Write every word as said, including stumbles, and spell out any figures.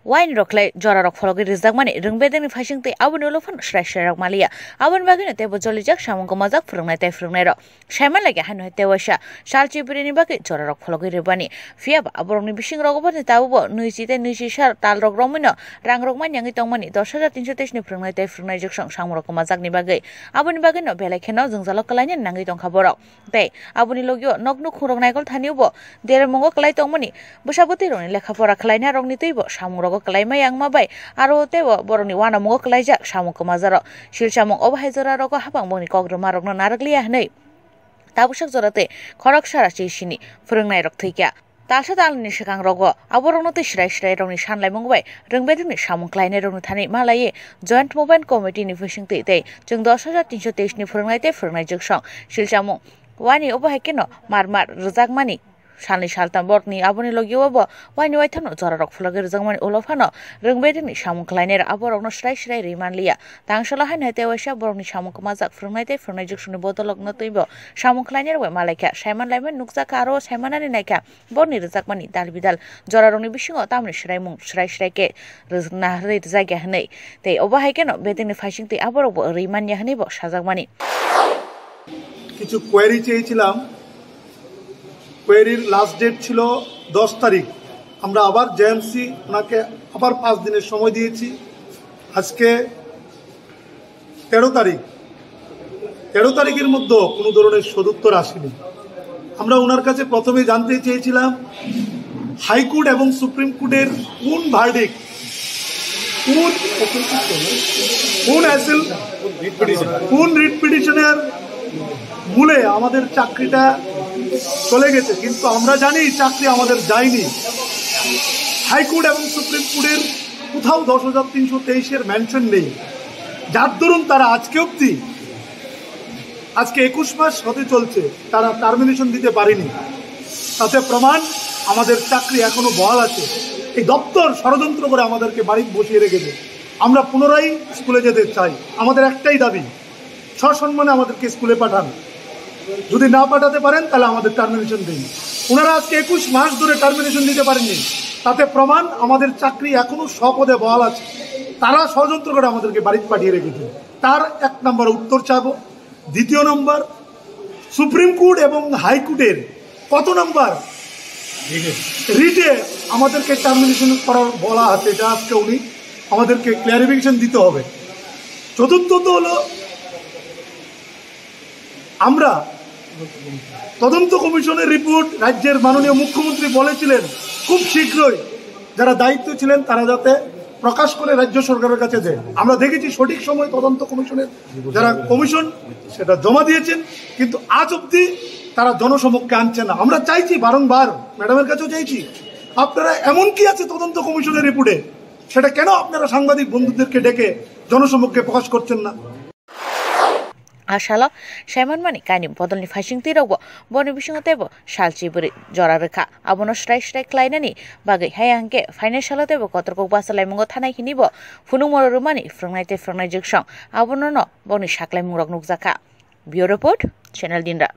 Waini rok khlai jora rok phologwi rijakmani rwng bedengni phaising tei aboni ulo phano srai srai rok maliya. Aboni bagwino teibo jolijak samung kwmajak phwrwngnai tei phwrwngnairok. Saiman lagi hano hai tewaisa salchi bwrwini bagwi jora rok phologwi rwbani. Phiya ba aborokni bising rogo boni tabukbo nwichi tei nwichi sal tal rok romwino rang rok manyangwi tongmani dos hajar tinso teis ni phwrwngnai tei phwrwngnai jwksong samung rok kwmajakni bagwi. Aboni bagwino belai kheno jwngjalo kwlainani nangwi tongkha borok. Tei aboni logio nok nukhungrok naikol thaniubo deremungo kwlai tongmani bwsa bwtwirokni lekha pora khlainarokni twibo samungrogo kwlaima yangma bai aro teibo borokni uanamungo kwlaijak samung kwmajarok. Silsamung obo hai jorarogo habangbongni kok rwmarokno narwkliya hwnwi tabuksak jora tei khoroksara chisini phwrwngnairok thwikha. Talsa talni swkang rogo aborokno tei srai srai rokni sanlaimung bai rwng bedengni samung khlainai rokni thani malaiwi Joint Movement Committee ni bisingtwi tei chwng dos hajar tinso teis ni phwrwngnai tei phwrwngnai jwksong silchamung wani obo hai kheno mar mar rwjakmani salni saltam borokni aboni logio bo wani waithamno jora rok phologwi rwjakmani ulo phano rwng bedengni samung khlainai rok aborokno srai srai rwi manliya. Tangsalo hai hai tei waisa borokni samung kwmajak phwrwngnai tei phwrwngnai jwksongni bodolokno twibo samung khlainai rok bai malaikha saiman laimani nukjakha aro saimanani naikha. Borni rwjakmani dal bidal jorarokni bisingo tamni swraimung swrai swrai khe rwjakna rwjakya hwnwi tei obo hai kheno bedengni phaising tei aborokbo rwi manya hwnwibo sajakmani. কিছু কোয়েরি চেয়েছিলাম। কোয়েরির last date ছিল দশ তারিখ। আমরা আবার জেএমসি ওনাকে আবার পাঁচ দিনের সময় দিয়েছি। আজকে তেরো তারিখ, তেরো তারিখের মধ্যে কোনো ধরনের সদুত্তর আসেনি। আমরা ওনার কাছে প্রথমে জানতে চেয়েছিলাম হাইকোর্ট এবং সুপ্রিম কোর্টের কোন ভার্ডিক্ট, কোন কোন অ্যাসেল কোন রিট পিটিশনের মূলে আমাদের চাকরিটা চলে গেছে, কিন্তু আমরা জানি চাকরি আমাদের যায়নি। হাইকোর্ট এবং সুপ্রিম কোর্টের কোথাও দশ হাজার তিনশো তেইশের মেনশন নেই, যার দরুন তারা আজকে অবধি, আজকে একুশ মাস হতে চলছে, তারা টার্মিনেশন দিতে পারেনি। তাতে প্রমাণ আমাদের চাকরি এখনো বহাল আছে। এই দপ্তর ষড়যন্ত্র করে আমাদেরকে বাড়িতে বসিয়ে রেখেছে। আমরা পুনরায় স্কুলে যেতে চাই। আমাদের একটাই দাবি, সসম্মানে আমাদেরকে স্কুলে পাঠান। যদি না পাঠাতে পারেন, তাহলে আমাদের টার্মিনেশন দিন। ওনারা আজকে একুশ মাস ধরে টার্মিনেশন দিতে পারেননি, তাতে প্রমাণ আমাদের চাকরি এখনো স্বপদে বহাল আছে। তারা ষড়যন্ত্র করে আমাদেরকে বাড়িতে পাঠিয়ে রেখেছে। তার এক নম্বর উত্তর চাবো। দ্বিতীয় নম্বর, সুপ্রিম কোর্ট এবং হাইকোর্টের কত নম্বর রিটে আমাদেরকে টার্মিনেশন করার বলা আছে, এটা আজকে উনি আমাদেরকে ক্লিয়ারিফিকেশন দিতে হবে। চতুর্থত হলো, আমরা তদন্ত কমিশনের রিপোর্ট রাজ্যের মাননীয় মুখ্যমন্ত্রী বলেছিলেন খুব শীঘ্রই যারা দায়িত্ব ছিলেন তারা যাতে প্রকাশ করে রাজ্য সরকারের কাছে দেন। আমরা দেখেছি সঠিক সময় তদন্ত কমিশনের যারা কমিশন সেটা জমা দিয়েছেন, কিন্তু আজ অবধি তারা জনসমক্ষে আনছেন না। আমরা চাইছি বারংবার, ম্যাডামের কাছেও চাইছি, আপনারা এমন কি আছে তদন্ত কমিশনের রিপোর্টে, সেটা কেন আপনারা সাংবাদিক বন্ধুদেরকে ডেকে জনসমক্ষে প্রকাশ করছেন না? Asalo saimanmani kainwi bodolni phaising twi rokbo boni bisingo teibo salchi bwrwi jora rwkha. Abono srai srai khlainani bagwi haya hwnkhe phainai salo teibo kotor kok bachalaimung thanai hinwibo phunukmoro rwmani phwrwngnai tei phwrwngnai jwksong abono no boni saklaimungrok nukjakha. Bureau Report, Channel Dinra.